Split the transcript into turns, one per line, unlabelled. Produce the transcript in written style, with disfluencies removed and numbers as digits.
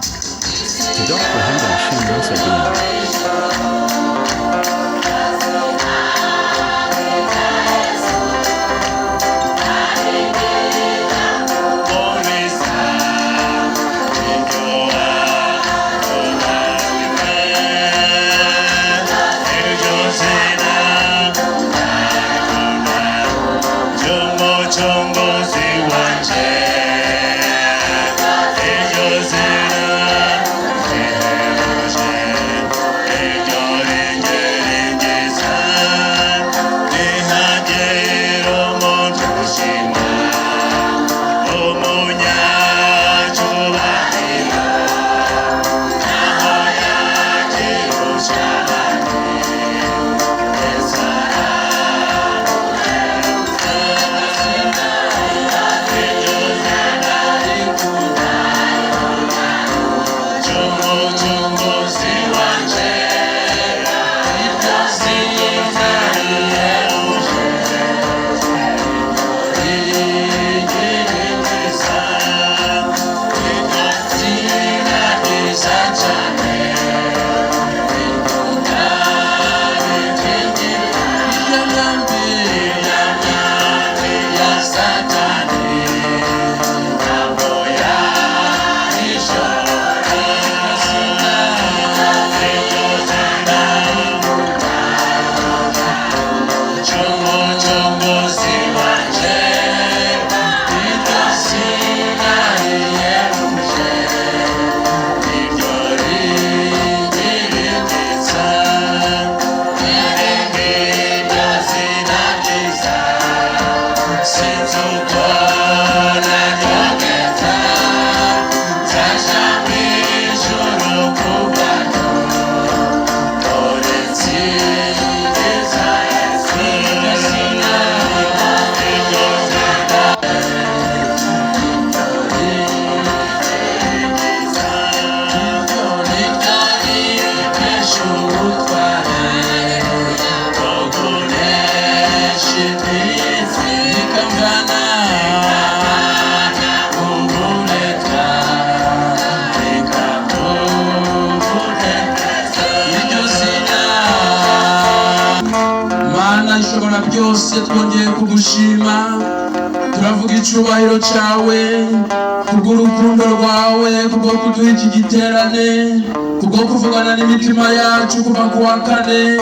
Tudakora Hashem.
Umucunguzi wanje, iryo zina rihebuje, iryo ringeringeza, rihagira umuntu ushima, umunyacyubahiro, naho yakirusha abandi, Yesu. Umucunguzi wanje, iryo zina rihebuje, ringeringeza, iryo zina ryiza cyane, iryo myambi, myambi ya Satani, ntabwo yayishobora. Iryo zina, Umucunguzi wanje, iryo zina rihebuje, iryo ringeringeza, iryo zina ryiza, sinzi uko naryogeza, nzaja mw'ijuru kubwayo, dore nsingiza Yesu, iryo zina, iryo zina.
Mana ishobora byose, twongeye kugushima, turavuga icyubahiro cyawe kubw'urukundo rwawe, kubwo kuduha iki giterane, kubwo kuvugana n'imitima yacu kuva ku wa kane.